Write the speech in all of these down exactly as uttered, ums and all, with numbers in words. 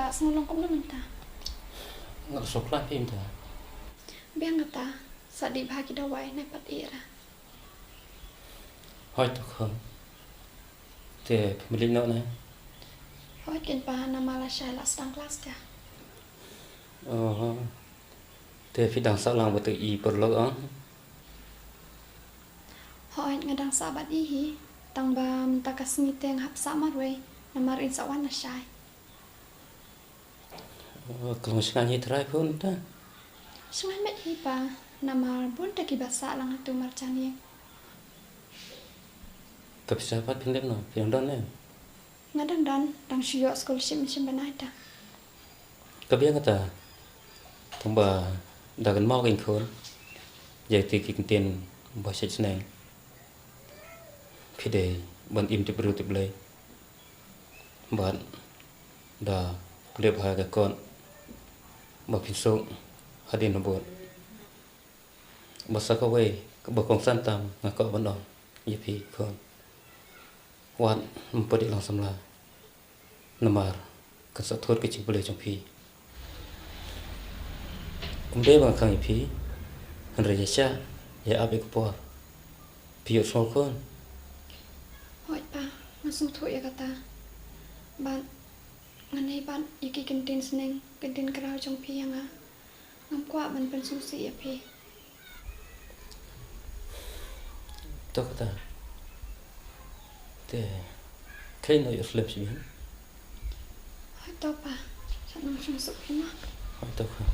Sngew long kumno mynta? Nga sngew khlaiñ hi mynta. Biang kata, sa dih bha ki dawai, nai pat ïa ra. Hooid to khun. Te phi mlien noh ne? Hooid keiñ pa, namar lashai la sdang klas ka. Oh. Te phi dang sah lang bad i paralok ah? Hooid nga dang sah bad i hi. Tang ba mynta ka sngi te nga hap sah marwei. Namar in sa wan lashai. Oh, ka long shngaiñ hi trai khun ta. Shngaiñ met hi pa, namar bun ta kiba sah lang ha tu marjan ïing. Ka pisa pat phin lip noh, phi dang don ne? Nga dang don, dang shu ïoh scholarship mynshem bnai ta. Ka biang kata, tang ba da kynmaw kein khun ïa kiti ki kyntien ba shait sneng. Phi dei ban im tip briew tip Blei. Bad da pynlip ha ka kot ba phin suk hadien habud. Bad sa kawei kaba kongsan tam nga kwah ban ong ïa phi khun. Wat ym pat ïa long samla. Namar kan sa thut ka jingpule jong phi. Ym dei ba nga khang ïa phi, hynrei ïa sha ïa ap ïa ka por. Phi ïohsngew khun? Hooid pa, nga sngewthuh ïa kata. Bad ngan ïai bat ïa ki kyntien sneng, kyntien kraw jong phi ïa nga. Ngam kwah ban pynsngewsih ïa phi. To kata. Te khie noh ïa u slem shibun. Hooid to pa. Sa nang sngewsih phi ma. Hooid to kata.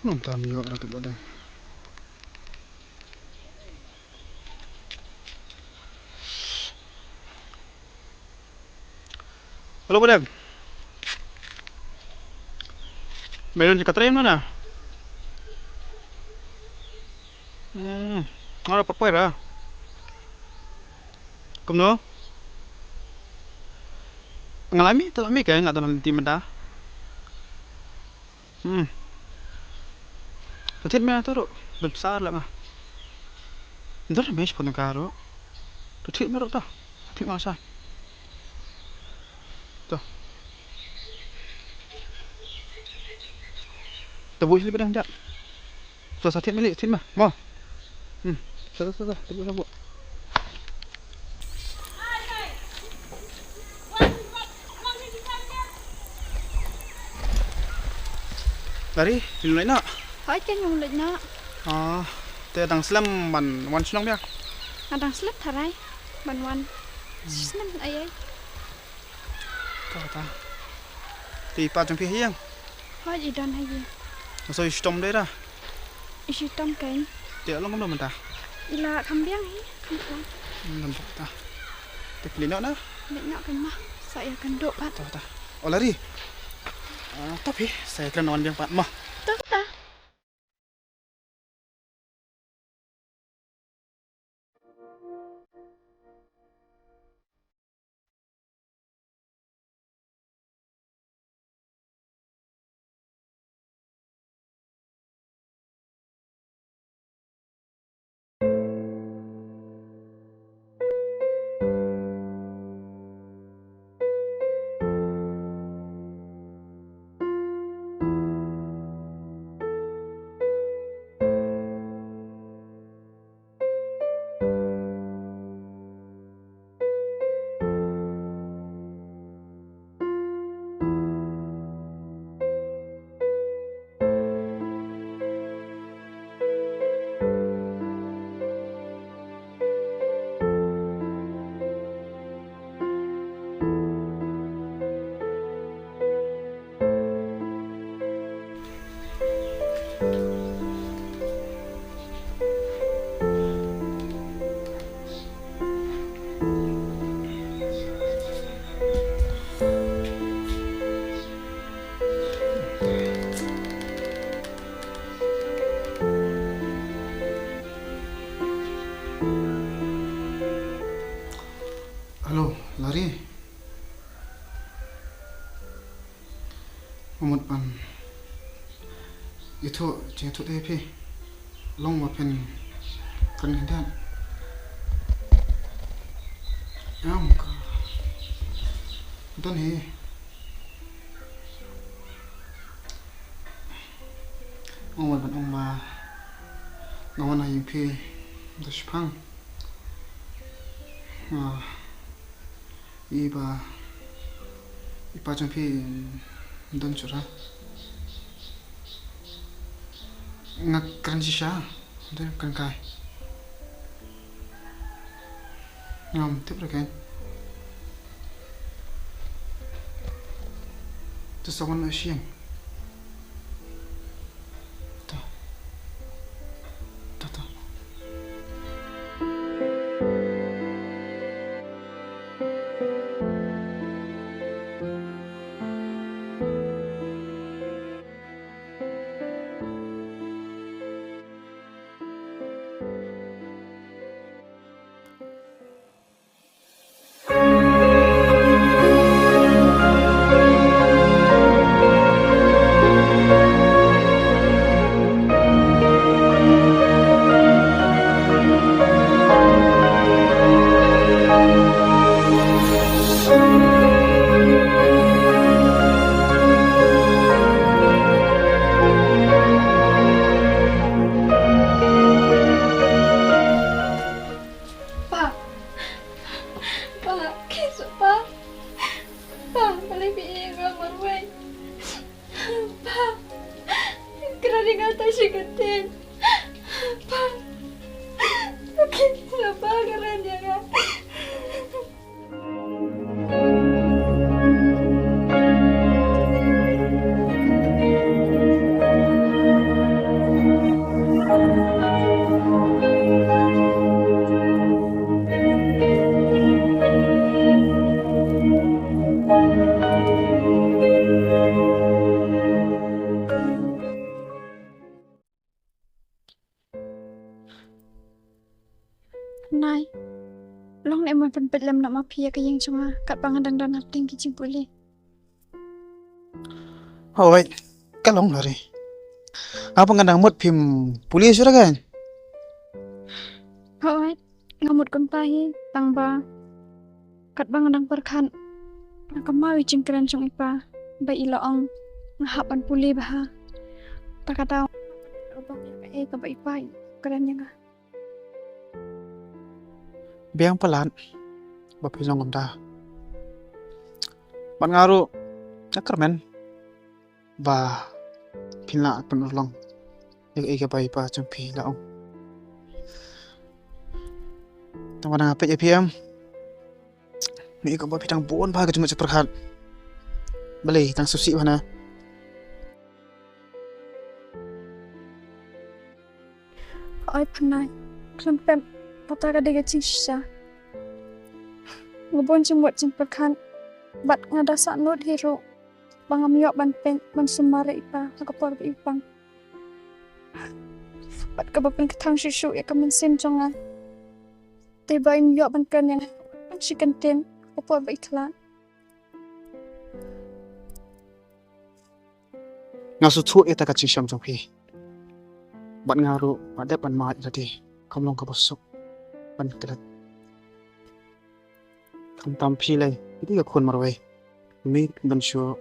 Nonta mi ïoh rakit badeng. Hello, Budem. Melon si katrim na na. Hmm, ngara pat poi ra. Kumno? Ngalami, tu mi ke, nggak tahu nanti mentah. Hmm. Tatit me tu ru, besar lah mah. Ndur me sepon ka ru. Tatit me ru tu. Tatit masa. Tu. Tabu sili pedang jak. Sa, sa, thied mili, thied mah. Mo. Hmm. Sa, sa, sa, sa, thied mah, sa, bu. Lari, phi leit noh? Hooid, nga leit noh. Ah, te dang slem ban wan shnong biang? Nga dang slem tharai ban wan. Hmm. Snem ai ai. Ka ta. Te i pa jong phi ha ïing? Hooid, i don ha ïing. Nga sa i shitom dei ra? I shitom kein. Te long kumno mynta? I la kham biang hi, kham biang. Hmm, nampak ta. Te phi leit noh na? Leit noh kein ma. Sa ïa kynduh pat. Ta ta. O Lari. Ah, to phi, sa ïa kren wan biang pat ma. To ta. Lari. Nga mut ban ïathuh jingïathuh ïa phi. Long ba phin kren khyndiat. Em ka don hi. Nga mut ban ong ba nga wan ha ïing phi da shipang. Nga i ba i pa jong phi don shuh. Nga kren shisha, don kren kai. Ngam tip re kan. Tu sa wan na shiang. Ta. Ta ta. Pa. Pa, kiss pa. Pa, balei phi ïa nga marwei? Pa, kren ïa nga tang shi kyntien. Pa, kiss pa, kren ïa nga. Nai, long ne em ban pynpeit lem na ma phi ïa ka ïing jong nga katba nga dang don hapdeng ki jingpule. Hooid, ka long Lari. Nga pat nga dang mut phim pule shuh re kan. Hooid, nga mut kumta hi, tang ba katba nga dang pyrkhat, nga kynmaw ïa i jingkren jong i pa ba i la ong nga hap ban pule bha. Ta ka daw, nga bang ïa kaei kaba i pa i kren ïa nga. Biang palat ba phi long kumta. Bad nga ruh nga kyrmen ba phin lah pynurlong ïa kaei kaba i pa jong phi la ong. Tang ba nga peit ïa phi em, nga i kumba phi dang bun bha ka jingmut jingpyrkhat. Balei, dang sngewsih bha na? Oi Pynai, khlem pep, kata ka dei ka jingshisha. Nga bun jingmut jingpyrkhat bad nga da sah nud hi ruh ba ngam ïoh ban peit ban sumar ïa i pa ha ka por ba i pang. Bad kaba pynkthang shuh shuh ïa ka mynsiem jong nga, te ba im ïoh ban kren ïa nga tang shi kyntien ha ka por ba i khlad. Nga sngewthuh ïa kata ka jingshem jong phi. Bad nga ruh nga dep ban mad ïa lade, kam long kaba suk ban klet. Khamtam phi lei, phi dei ka khun marwei. Mei phin don shuh.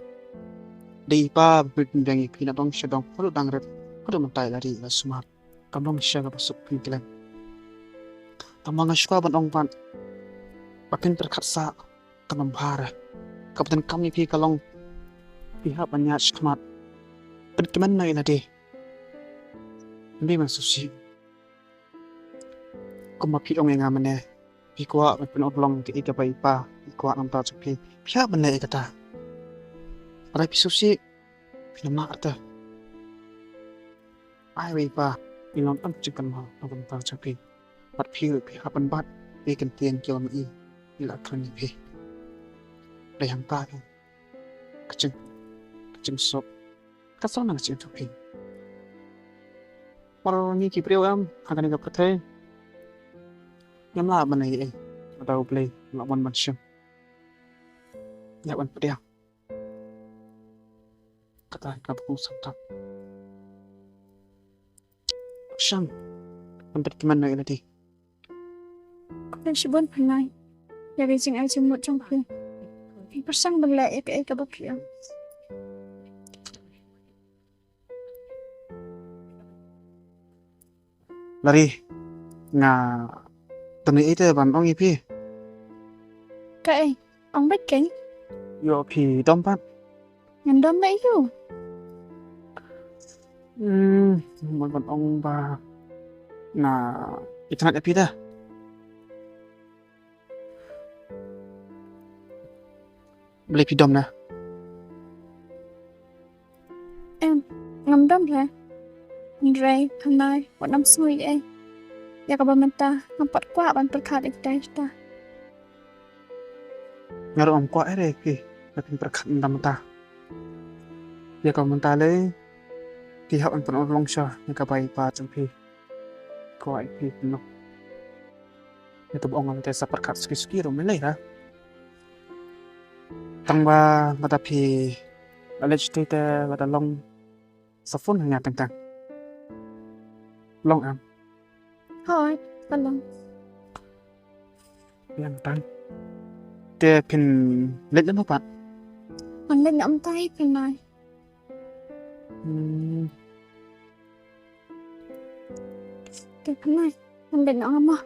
Dei i pa ba pynbiang ïa phi na dong sha dong, haduh dang rit, haduh mynta i la rieh i la sumar. Kam long shisha kaba suk phin klet. Tang ba nga shu kwah ban ong pat ba phin pyrkhat sah, kan ym bha re. Kaba donkam ïa phi ka long phi hap ban ïaid shakhmat, pynkmen noh ïa lade. Ym dei ban sngewsih. Kumba phi ong ïa nga mynne, phi kwah ban pynurlong kaei kaba i pa i kwah na ka bynta jong phi, phi hap ban leh ïa kata. Lada phi sngewsih, phin ym lah te. Ai ba i pa i long tang jingkynmaw na ka bynta jong phi. Bad phi ruh phi hap ban bat ïa ki kyntien kiba ma i i la kren ïa phi. Dei hangta ka jing, ka jingsuk. Ka song na ka jingïathuhkhih. Mar ngi ki briew em ha kane ka pyrthei, ngim lah ban ïa ei, lada U Blei u la mon ban shim. Ïa ban pdiang. Kata ka bukong sangtam. Shang. Hampit kiman na ilati. Khublei shibun Pynai. Ïa ka jingai jingmut jong phi. Pyrshang ban leh ïa kaei kaba phi ong. Lari, nga tang ïa ite ban ong ïa phi. Kaei, ong beit kein. Ïoh phi dom pat. Ngan dom beit ïoh. Hmm, man ban ong ba nga itynnad ïa phi da. Balei phi dom na? Em, ngam dom re. Hynrei Pynai, wat nym sngew ei. Ïa kaba mynta ngam pat kwah ban pyrkhat ïa kita. Nga ruh ngam kwah ei re phi. Ïa phin pyrkhat mynta mynta. Ïa kaba mynta lei phi hap ban pynurlong sha ïa ka bai pa jong phi. Kwah ïa phi kumno. Ïa to ba ong te sa pyrkhat suki suki ruh mynlei ra. Tang ba lada phi leit shatei te lada long sa phone ha nga teng teng. Long em? Hooid, ka long. Ïa tang. Te phin leit lano pat? Ngan leit noh mynta hi Pynai. Hmm. Te Pynai, ngan leit noh nga mo.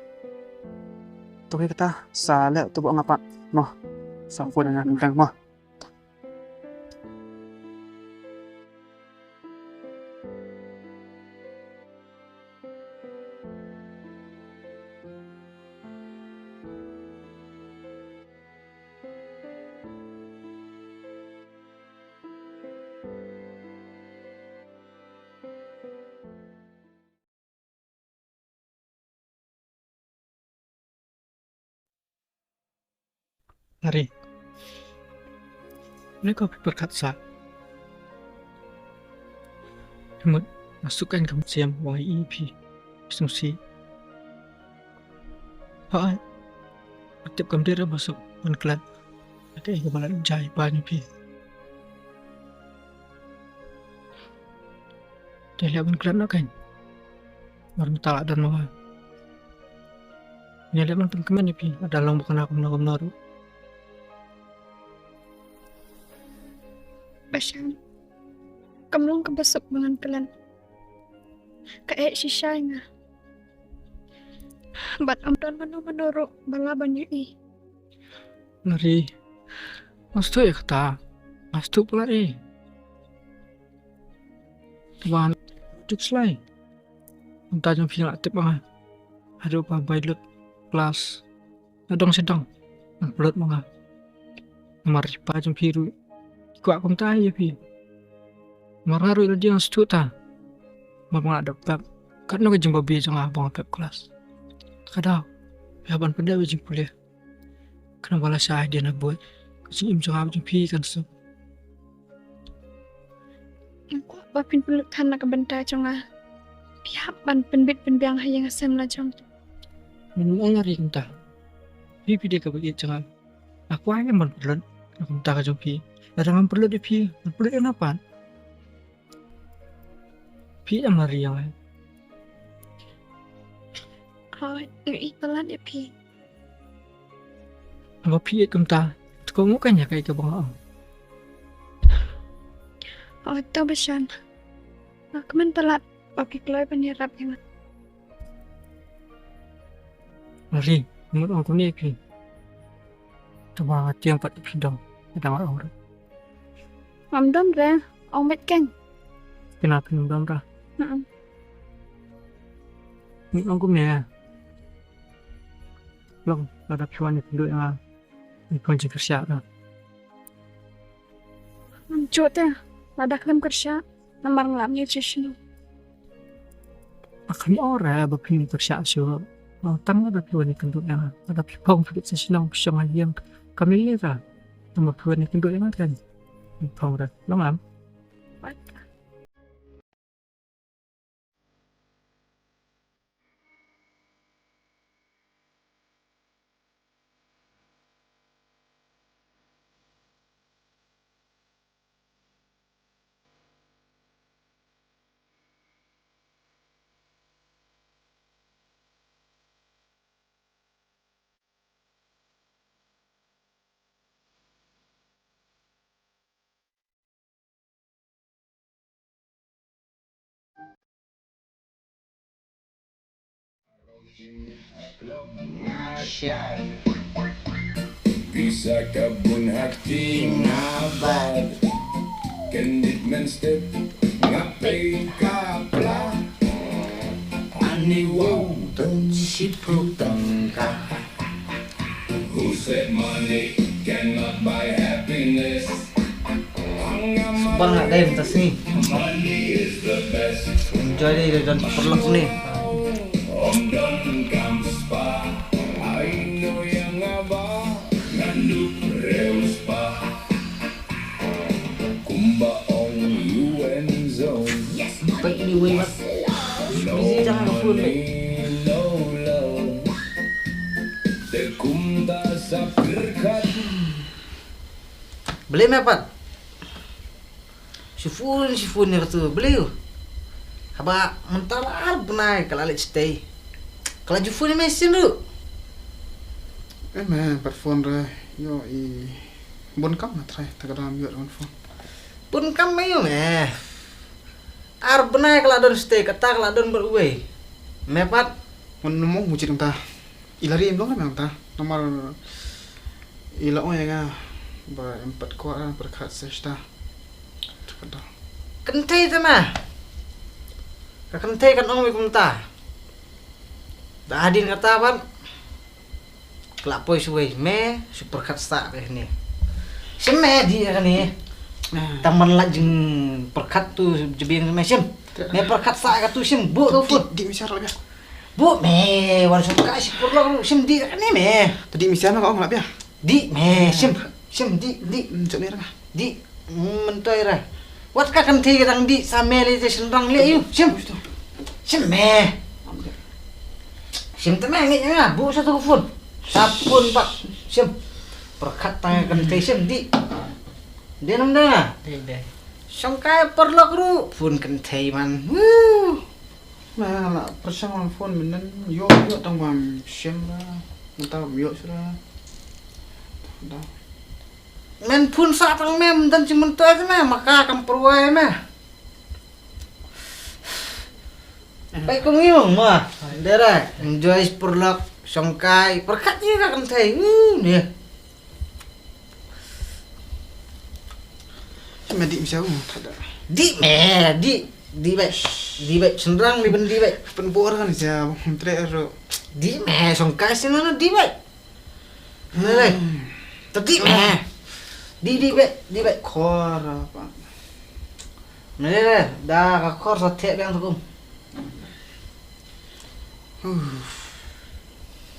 To kata sa leh to ba ong nga pat mo. Sa phone nga teng teng mo. Lari. Balei ko phi pyrkhat sah? Phi mut nga suk kan kam siam wa i phi. Sngewsih. Hooid. Nga tip kam dei re ba suk ban klet. Ïa kaei kaba la jia i pa jong phi. Te leh ban klet noh kein. Namar mynta la don ma nga. Ngi leh ban pynkmen ïa phi lada long ba kane kumno kumno ruh. Bashan, kam long kaba suk ba ngan klet. Ka eh shisha ïa nga. Bad ym don mano mano ruh ba lah ban ïohi. Lari, nga sngewthuh ïa kata. Nga sngewthuh palat ïa. Te ba ngan juk shlei. Kumta jong phi nga la tip ba nga haduh ba bai lut klas. Na dong sha dong ngan pynlut ma nga. Namar i pa jong phi ruh i kwah kumta ïa phi. Namar nga ruh lada nga sngewthuh ta. Namar ba nga la dep pep. Katno ka jingbabe jong nga ba nga pep klas. Ka daw phi hap ban pyndep ïa jingpule. Khnang ba lashai dien ha bud ka jingim jong nga bad jong phi kan suk. Nga kwah ba phin pynlut than na ka bynta jong nga. Phi hap ban pynbit pynbiang ha ïing ha sem la jong. Ngam ong ïa ri kumta. Phi phi dei kaba ïeit jong nga. Nga kwah ïa ban pynlut na ka bynta ka jong phi. Lada ngam pynlut ïa phi ngan pynlut ïa nga pat. Phi em Lari ïa nga. Hooid, nga ïeit palat ïa phi. Haba phi ïeit kumta, to kohnguh kan ïa kaei kaba nga ong. Hooid to Bashan. Nga kmen palat ba phi kloi ban ïarap ïa nga. Lari, mut ong kumne ïa phi. Tangba nga tieng pat ïa phi dom, ïa dang ong ruh. Ngam dom re, ong beit kein. Kine phin dom re. Mm. Mut ong kumne. Long, lada phi wan ïakynduh ïa nga. Phi wan jingkyrshan re. Ngam ju te, lada khlem kyrshan. Namar nga la mih sha shnong. Nga khlem ong re ba phin kyrshan shuh. Nga ong tang lada phi wan ïakynduh ïa nga. Lada phi phong phi leit sha shnong phi shong ha ïing. Kam lei lei re. Tang ba phi wan ïakynduh ïa nga kan. Phi phong re. Long em? Pisa ka bun hati nga bad. Kendit mynstep nga pei ka pla. Ani wow don shiphew tyngka. Who said money cannot buy happiness? Sngewbha nga dei mynta sngi. Money is the best. Enjoy dei, dei don paralok ni. Ym don kam spah. Ai no ïa nga ba ngan duh riewspah. Kumba ong U N Zone. Yes, peit ni wei wat. Busy jang ka phone, mate. No love. Te kumta sa pyrkhat. Balei me pat? Shu phone, shu phone ïa katu. Balei u? Haba mynta la ar bnai ka la leit shatei. Ka la ju phone ïa me shisien ruh. Em, me pat phone re. Ïoh i bun kam nga trai, te ka dang ym ïoh ban phone. Bun kam me ïoh me. Ar bnai ka la don shatei, kata ka la don bad uwei. Me pat. Ngan nym ong mujit nangta. I la ri im long me nangta. Namar i la ong ïa nga ba em pat kwah pyrkhat sa shisha. Kata. Kynthei te ma. Ka kynthei kan ong me kumta. Da hadien kata ban. Ka la poi shuwei me, shu pyrkhat sah bad kane. Shim me dih kane. Ah. Tang ban lait jingpyrkhat tu jabieng me shim. Me pyrkhat sah katu shim buh tu phone. Dih, dih me shar la biang. Buh me, wan shong kai shi paralok ruh shim dih kane me. Te dih me shar ma ka ong la biang. Dih me, shim, shim dih, dih. Hmm, jom me ra. Dih, mm, myntoi ra. Wat ka kynthei ka dang dih sa me lei te shynrang lei ïa u. Shim. Shim me. Shim te me ngeit ïa nga, buh sa tu ka phone. Sa phone pat. Shim. Pyrkhat tang ka kynthei shim dih. Dei nam dei nga. Dei, dei. Shong kai paralok ruh phone kynthei man. Woo. Me la pyrshang wan phone mynnin, ïoh ïoh tang bam shim ra. Mynta bam ïoh shuh ra. Da. Men phone sa tang me, mynta jingmyntoi te me, ma ka kam pyrwai me. Peit kum ngi mong ma. Dei ra, enjoy paralok, shong kai, pyrkhat ïa ka kynthei. Uh, ne. Me dih me sha u, thada. Dih me, dih, dih bad. Dih bad, shynrang dih ban dih bad. Pynbor kan sha, bang tre ro. Dih me, shong kai sha no, dih bad. Nalai. Hmm. Tadi me. Di, di, be, di, be. Khor apa? Nalai, da ka khor sa thep yang tukum. Huh.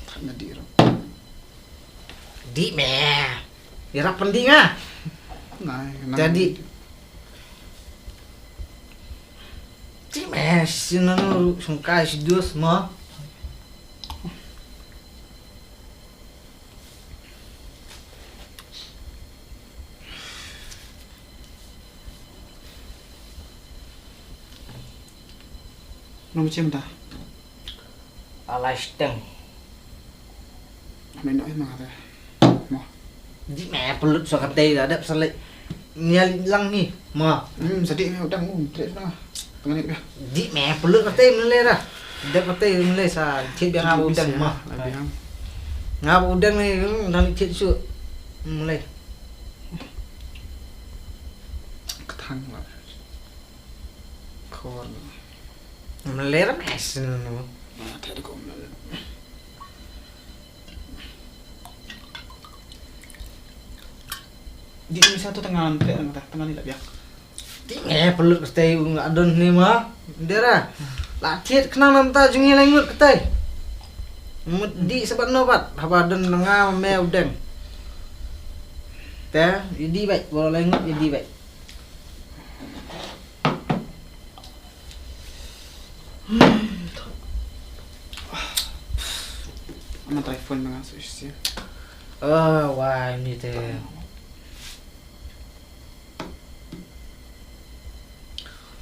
Tak na di ro. Di me. Ira pendi nga. Nai, nai. Jadi. Di me, sini nu sungkai si dus ma. Nong chim da. Alai steng. Ame no ma da. Mo. Di me pelut so katei da dep selek. Nial lang ni. Mo. Hmm, sadi me udang um, trek na. Tengah ni dah. Di me pelut katei melei dah. Dep katei melei sa thied biang nga ba u dang ma. Nga ba u dang ni, hmm, dang thied suk. Melei. Kthang la. Khor. Melei ra mes no. Ma, thied ko melei. Di ni satu tengah, tengah ni la biak. Di me pelut katei u nga don ni ma. Dera. La thied khnang namta jong ngi la ngut katei. Mut di sabat nobat haba don nga me u deng. Te i di bai, boro la ngut i di bai. Ama try phone nga su isi. Ah, wai ni te.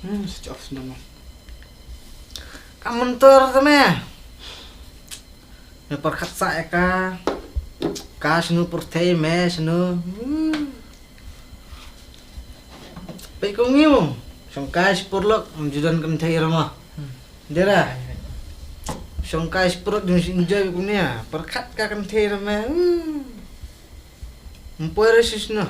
Hmm, switch off snu mo. Ka mynta te me. Me pyrkhat sa ïa ka. Ka snu pyrthei me snu. Hmm. Peit kum ngi mo. Shong kai shi paralok, ym ju don kynthei ra ma. Hmm. Dera. Shongkai sprot jong shin enjoy kumne. Pyrkhat ka kan the na me. Hmm. Mpoi re sis no.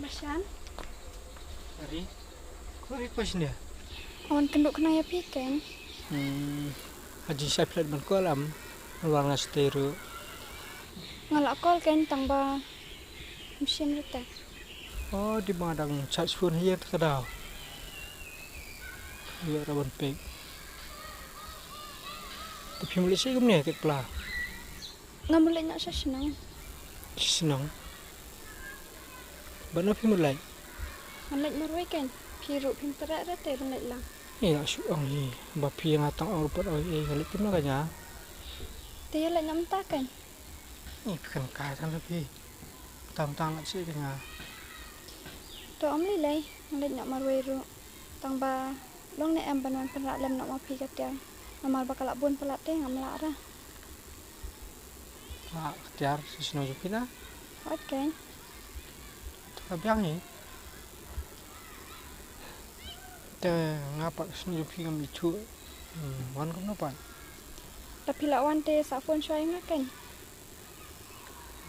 Bashan. Ari. Kuri pasnya. Awan kynduh khnang ïa phi ken. Hmm. Haji sa plet ban call am. Ruang nga stay ru. Nga la call ken tang ba machine rete. Oh, di ma dang charge phone hiya ta ka daw. Ïa ra ban pek. Te phim leit shi kumne te pla. Ngam leit noh sha shnong. Shnong. Ba no phim leit. Ngan leit marwei ken. Phi ruh phim treh re te ban leit lang. Ïa shu ong hi. Ba phi nga tang ong rupat ong hi. Ngan leit kumno ka nya. Te ïa leit noh mynta ken. Ni phi kan kai tang phi. Tang tang leit shi ka nya. To ym lei lei, ngan leit noh marwei ruh. Tang ba long ne em ban wan pynrah lem noh ma phi ka tiar. Namar ba ka la bun palat te ngam lah ra. Lah ka tiar shisha jong phi na? Hooid ken. Ka biang hi. Te nga pat shisha jong phi ngam ithuh. Hmm, wan kumno pat? Da phi la wan te sa phone shuwa ïa nga ken.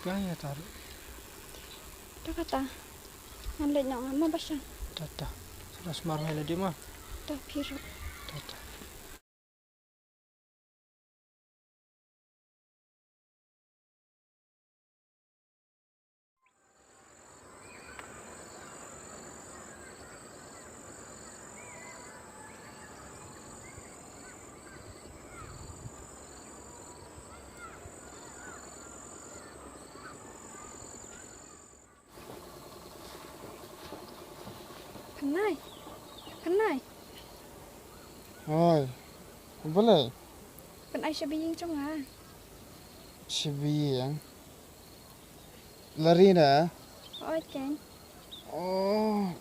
Biang ïa ta ruh. To kata. Ngan leit noh nga ma Bashan. To to. Sa sumar hai lade ma. To phi ruh. To to. Pynai. Pynai. Hoi. Balei? Pynai sha biang jong nga. Sha biang. Larina. Oi ken. Oh.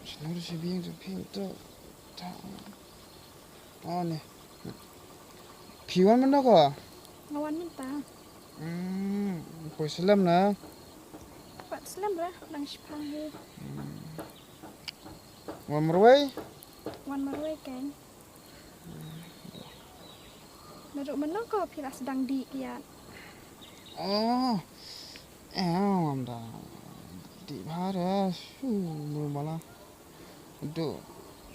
Sha biang jong phi to. Ta. Oh ne. Phi wan mynno ko? Nga wan mynta. Hmm, poi slem na. Pat slem ra, dang shipang hi. Hmm. Wan marwei? Wan marwei ken. Naduh mynno ko phi la sdang dih kiad? Oh. Eh, wan da. Dih bha re. Shu, mul mala. Duk.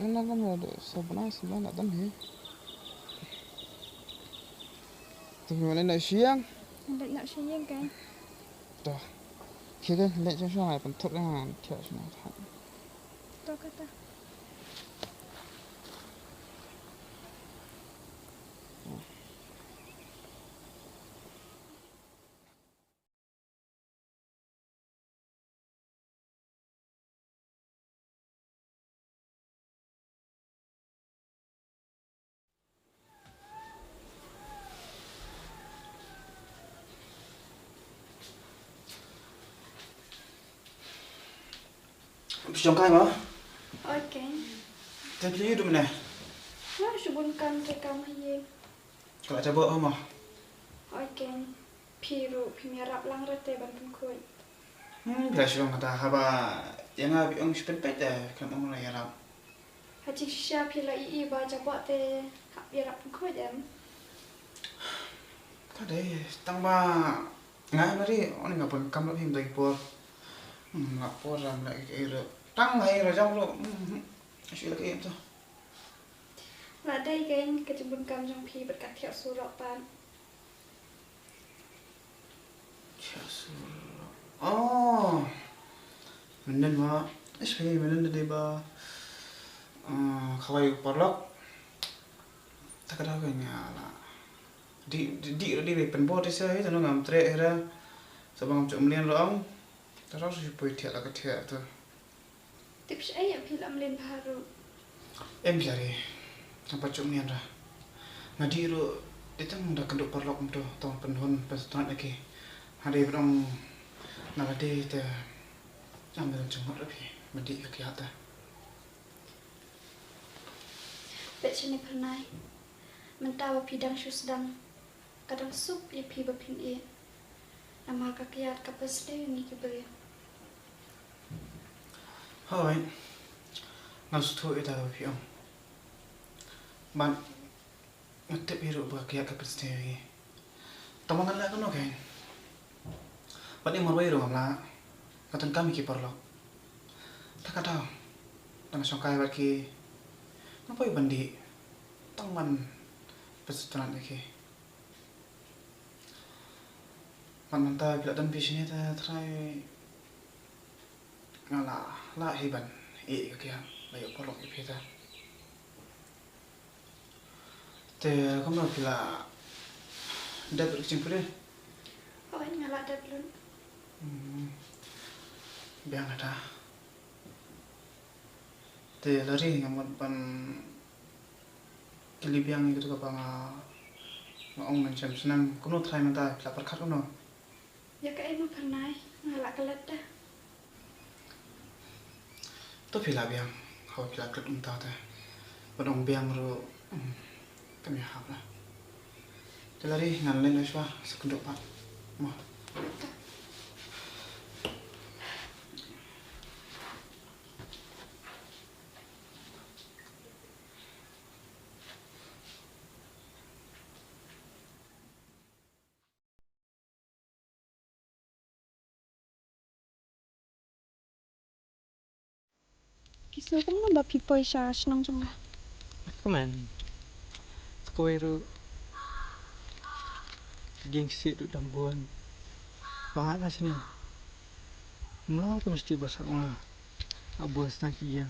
Ina kam la duk sabna sabna la dam hi. Tu phi mane na shiang. Leit na shiang kan. To. Khie kan leit sha sha ai pan thut ngan thiah sha na. To kata. Phi shong kai mo? Oi ken. Te phi ïa u dum ne? Nga shu bun kam te kam ha ïing. Ka la jaboh mo? Oi ken. Phi ruh phim ïarap lang re te ban pynkhuid. Hmm, phi la shu ong kata haba ïa nga phi ong shu pynpeit te khlem ong la ïarap. Ha jingshisha phi la ïohi ba jaboh te hap ïarap pynkhuid em? Ka dei tang ba nga em ri, oni nga pun kam ruh phim dei por. Hmm, la por ram la ïohi ruh. Tang la ïohi ruh jam ruh. Hmm, shu la ïohi em to. La dei kein ka jingbun kam jong phi bad ka thiah surok pat. Thiah surok. Oh. Mynnin ma. Ish phi mynnin da dei ba. Ah, khawai u paralok. Ta ka daw ka nya la. Dih, dih, dih, dih, pynbor te sa, eh, tang ngam treh, eh, ra. Sa ba ngam ju mlien ruh ong. Tang ruh shu poi thiah la ka thiah tu. Tip shaei ïa phi la mlien bha ruh. Em Lari, ngam pat ju mlien ra. Nga dih ruh, dei tang da kynduh paralok kumto, tang pynhun, pynsngewtynnat ïa ki. Hynrei ba ong na lade te, ngam don jingmut ruh phi, ba dih ïa ka kiad te. Peit shane Phyrnai. Mynta ba phi dang shu sdang, ka dang suk ïa phi ba phin ïeh. Namar ka kiad ka pynsniew ïa ngi ki briew. Hooid. Nga sngewthuh ïa kata ba phi ong. Bad nga tip hi ruh ba ka kiad ka pynsniew ïa ngi. Tang ba ngan leh kumno kein. Bad i marwei ruh ngam lah. Nga donkam ïa ki paralok. Te ka daw, tang shongkai bad ki, nga poi ban dih. Tang ban pynsngewtynnat ïa ki. Bad mynta phi la don phi shane te trai. Nga lah, lah hi ban ïeh ïa ka kiad, la ïoh paralok ïa phi te. Te kumno phi la dep lut ka jingpule? Hooid, nga la dep lut. Hmm. Biang kata. Te Lari, nga mut ban kylli biang ïa kata kaba nga, nga ong mynshem snem. Kumno trai mynta, phi la pyrkhat kumno? Ïa kaei mo Phyrnai, nga la klet da. To phi lah biang, haba phi la klet kumta te. Ban ong biang ruh, hmm, kam ïahap la. Te Lari, ngan leit noh shuwa, sa kynduh pat. Mo. Ki sngew kumno ba phi poi sha shnong jong nga? Kumne. Kawei ruh, ka jingsngewsih ruh dang bun. Ba nga la sngewsih. Mlong ka mesti ba sah nga. Abo sdang ki ïa.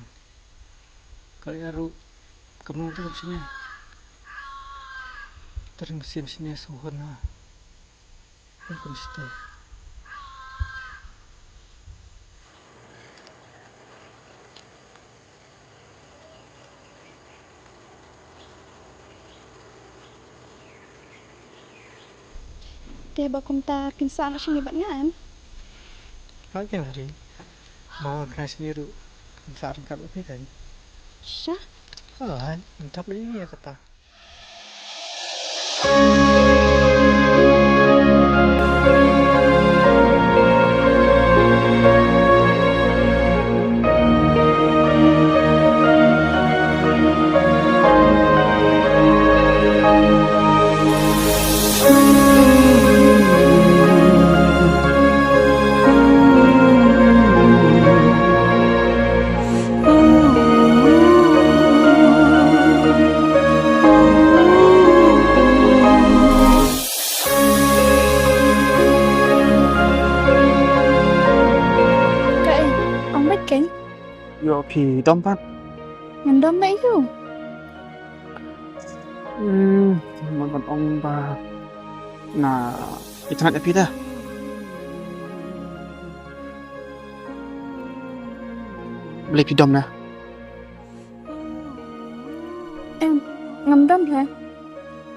Ka lei ruh, ka mlong ruh sini. Tering sim sini suhun ha. Ka mesti. Te ba kumta phin sah noh sha ngi bad nga em? Hooid keiñ Lari. Ba nga kren sha ngi ruh phin sah ryngkat bad phi keiñ. Shisha? Hooid, ngam tip ïa kata. Kaei, ong beit keiñ. Ïoh phi dom pat? Ngan dom beit ïoh. Hmm, mon ban ong ba nga itynnad ïa phi da. Balei phi dom na? Em, ngam dom ha.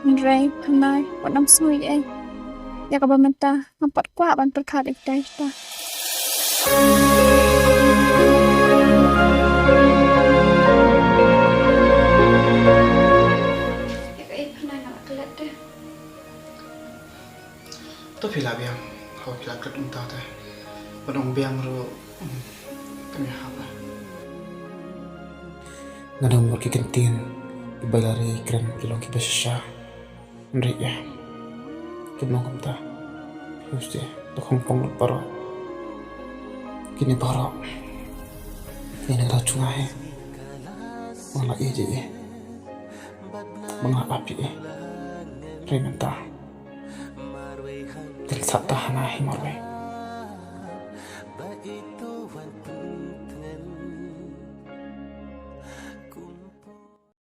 Hynrei Phyrnai, wat nym sngew ei ei. Ïa kaba mynta ngam pat kwah ban pyrkhat ïa kita. Ïa kaei Phyrnai, nga la klet te. To phi lah biang, haba phi la klet kumta te. Ban ong biang ruh, hmm, kam ïahap la. Nga dang mut ki kyntien kiba i Lari i kren ki long kiba shisha. Hynrei ïa, kim long kumta. Phi mesti, to khongpong lut baroh. Kine baroh, kine ka daw jong nga hi. Ba nga la ïeit ïa i, ba nga la ap ïa i. Hynrei mynta, te sah ta hana hi marwei.